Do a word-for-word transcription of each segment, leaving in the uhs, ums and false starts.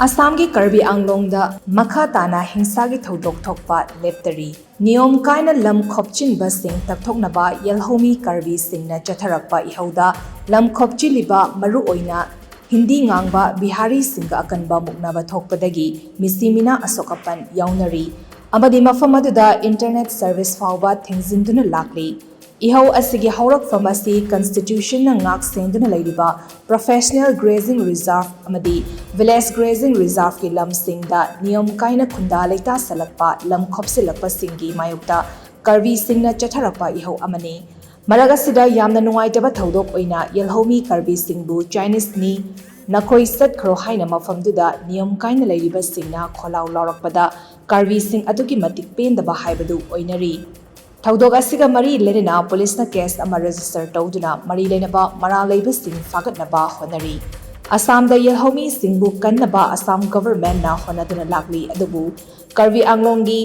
ꯑꯁꯥꯝꯒꯤ ꯀꯔꯕꯤ ꯑꯪꯂꯣꯡꯗ ꯃꯈꯥ ꯇꯥꯅ ꯍꯤꯡꯁꯥꯒꯤ ꯊꯧꯗꯣꯛ ꯊꯣꯛꯄ ꯂꯦꯞꯇꯔꯤ꯫ ꯅꯤꯌꯣꯝ ꯀꯥꯏꯅ ꯂꯝ ꯈꯣꯞꯆꯤꯟꯕꯁꯤꯡ ꯇꯛꯊꯣꯛꯅꯕ ꯌꯦꯜꯍꯧꯃꯤ ꯀꯔꯕꯤꯁꯤꯡꯅ ꯆꯠꯊꯔꯛꯄ ꯏꯍꯧꯗ ꯂꯝ ꯈꯣꯞꯆꯤꯜꯂꯤꯕ ꯃꯔꯨꯑꯣꯏꯅ ꯍꯤꯟꯗꯤ ꯉꯥꯡꯕ ꯕꯤꯍꯥꯔꯤꯁꯤꯡꯒ ꯑꯀꯟꯕ ꯃꯨꯛꯅꯕ ꯊꯣꯛꯄꯗꯒꯤ ꯃꯤꯁꯤ ꯃꯤꯅꯥ ꯑꯁꯣꯛ ꯑꯄꯟ ꯌꯥꯎꯅꯔꯤ ꯑꯃꯗꯤ ꯃꯐꯝ ꯑꯗꯨꯗ internet service ꯐꯥꯎꯕ ꯊꯤꯡꯖꯤꯟꯗꯨꯅ ꯂꯥꯛꯂꯤ꯫ ꯏꯍꯧ ꯑꯁꯤꯒꯤ ꯍꯧꯔꯛꯐꯝ ꯑꯁꯤ constitutionꯅ ꯉꯥꯛ ꯁꯦꯟꯗꯨꯅ ꯂꯩꯔꯤꯕ professional grazing reserve ꯑꯃꯗꯤ village grazing reserveꯀꯤ ꯂꯝꯁꯤꯡꯗ ꯅꯤꯌꯣꯝ ꯀꯥꯏꯅ ꯈꯨꯟꯗꯥ ꯂꯩꯇꯥꯁꯜꯂꯛꯄ ꯂꯝ ꯈꯣꯞꯆꯤꯜꯂꯛꯄꯁꯤꯡꯒꯤ ꯃꯥꯌꯣꯛꯇ ꯀꯔꯕꯤꯁꯤꯡꯅ ꯆꯠꯊꯔꯛꯄ ꯏꯍꯧ ꯑꯃꯅꯤ꯫ ꯃꯔꯛ ꯑꯁꯤꯗ ꯌꯥꯝꯅ ꯅꯨꯡꯉꯥꯏꯇꯕ ꯊꯧꯗꯣꯛ ꯑꯣꯏꯅ ꯌꯦꯜꯍꯧꯃꯤ ꯀꯔꯕꯤꯁꯤꯡꯕꯨ Chineseꯅꯤ, ꯅꯈꯣꯏ ꯆꯠꯈ꯭ꯔꯣ ꯍꯥꯏꯅ ꯃꯐꯝꯗꯨꯗ ꯅꯤꯌꯣꯝ ꯀꯥꯏꯅ ꯂꯩꯔꯤꯕꯁꯤꯡꯅ ꯈꯣꯜꯂꯥꯎ ꯂꯥꯎꯔꯛꯄꯗ ꯀꯔꯕꯤꯁꯤꯡ ꯑꯗꯨꯛꯀꯤ ꯃꯇꯤꯛ ꯄꯦꯟꯗꯕ ꯍꯥꯏꯕꯗꯨ ꯑꯣꯏꯅꯔꯤ꯫ ꯊꯧꯗꯣꯛ ꯑꯁꯤꯒ ꯃꯔꯤ ꯂꯩꯅꯅ ꯄꯨꯂꯤꯁꯅ case ꯑꯃ register ꯇꯧꯗꯨꯅ ꯃꯔꯤ ꯂꯩꯅꯕ ꯃꯔꯥꯜ ꯂꯩꯕꯁꯤꯡ ꯐꯥꯒꯠꯅꯕ ꯍꯣꯠꯅꯔꯤ꯫ ꯑꯁꯥꯝꯗ ꯌꯦꯜꯍꯧꯃꯤꯁꯤꯡꯕꯨ ꯀꯟꯅꯕ ꯑꯁꯥꯝ governmentꯅ ꯍꯣꯠꯅꯗꯨꯅ ꯂꯥꯛꯂꯤ, ꯑꯗꯨꯕꯨ ꯀꯔꯕꯤ ꯑꯪꯂꯣꯡꯒꯤ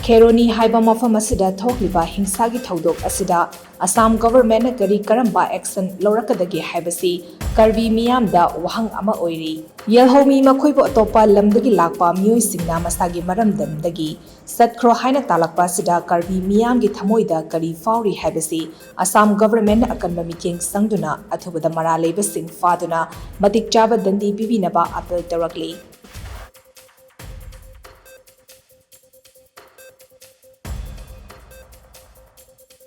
ꯈꯦꯔꯣꯅꯤ ꯍꯥꯏꯕ ꯃꯐꯝ ꯑꯁꯤꯗ ꯊꯣꯛꯂꯤꯕ ꯍꯤꯡꯁꯥꯒꯤ ꯊꯧꯗꯣꯛ ꯑꯁꯤꯗ ꯑꯁꯥꯝ governmentꯅ ꯀꯔꯤ ꯀꯔꯝꯕ action ꯂꯧꯔꯛꯀꯗꯒꯦ ꯍꯥꯏꯕꯁꯤ ꯀꯔꯕꯤ ꯃꯤꯌꯥꯝꯗ ꯋꯥꯍꯪ ꯑꯃ ꯑꯣꯏꯔꯤ꯫ ꯌꯦꯜꯍꯧꯃꯤ ꯃꯈꯣꯏꯕꯨ ꯑꯇꯣꯞꯄ ꯂꯝꯗꯒꯤ ꯂꯥꯛꯄ ꯃꯤꯑꯣꯏꯁꯤꯡꯅ ꯃꯁꯥꯒꯤ ꯃꯔꯝꯗꯝꯗꯒꯤ ꯆꯠꯈ꯭ꯔꯣ ꯍꯥꯏꯅ ꯇꯥꯜꯂꯛꯄ ꯑꯁꯤꯗ ꯀꯔꯕꯤ ꯃꯤꯌꯥꯝꯒꯤ ꯊꯃꯣꯏꯗ ꯀꯔꯤ ꯐꯥꯎꯔꯤ ꯍꯥꯏꯕꯁꯤ ꯑꯁꯥꯝ governmentꯅ ꯑꯀꯟꯕ ꯃꯤꯠꯌꯦꯡ ꯆꯪꯗꯨꯅ ꯑꯊꯨꯕꯗ ꯃꯔꯥꯜ ꯂꯩꯕꯁꯤꯡ ꯐꯥꯗꯨꯅ ꯃꯇꯤꯛ ꯆꯥꯕ ꯗꯟꯗꯤ ꯄꯤꯕꯤꯅꯕ appeal ꯇꯧꯔꯛꯂꯤ꯫